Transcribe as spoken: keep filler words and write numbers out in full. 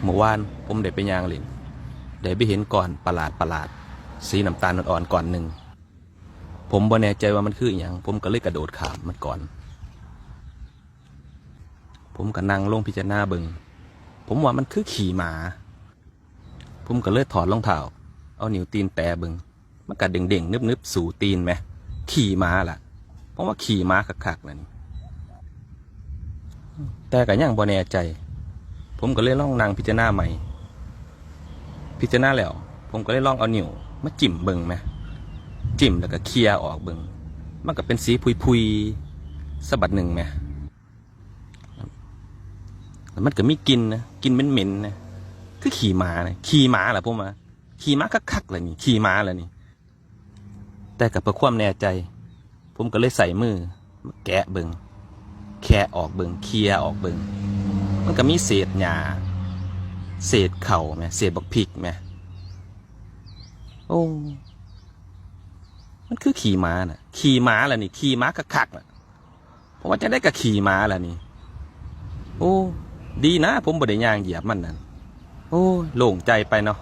เมื่อวานผมได้ไปย่างเล่น ได้ไปเห็นก้อนประหลาดประหลาด สีน้ำตาลอ่อนๆก้อนหนึ่ง ผมบ่แน่ใจว่ามันคืออหยัง ผมก็เลยกระโดดข้ามมันก่อน ผมก็นั่งลงพิจารณาเบิ่ง ผมว่ามันคือขี้หมา ผมก็เลยถอดรองเท้า เอานิ้วตีนแตะเบิ่ง มันก็เด้งๆนึบๆสู่ตีนแหม ขี้หมาล่ะ ผมว่าขี้หมาคักๆล่ะนี่ แต่ก็ยังบ่แน่ใจ ผมก็เลยลองนั่งพิจารณาใหม่ พิจารณาแล้ว ผมก็เลยลองเอานิ้วมาจิ้มเบิ่งแหม จิ้มแล้วก็เขี่ยออกเบิ่ง มันก็เป็นสีพุยๆสะบัดหนึ่งแหม แล้วมันก็มีกลิ่นนะ กลิ่นเหม็นๆนะ คือขี้หมานะ ขี้หมาล่ะผมว่า ขี้หมาคักๆล่ะนี่ ขี้หมาล่ะนี่ แต่ก็เพื่อความแน่ใจ ผมก็เลยใส่มือมาแกะเบิ่ง แคะออกเบิ่ง เขี่ยออกเบิ่ง มันก็มีเศษหญ้า เศษเข่าแหม เศษบักพริกแหม โอ้ มันคือขี้หมาน่ะ ขี้หมาล่ะนี่ ขี้หมาคักๆน่ะ เพราะว่าจั่งใด๋ก็ขี้หมาล่ะนี่ โอ้ ดีนะ ผมบ่ได้ย่างเหยียบมันนั่น โอ้ย โล่งใจไปเนาะ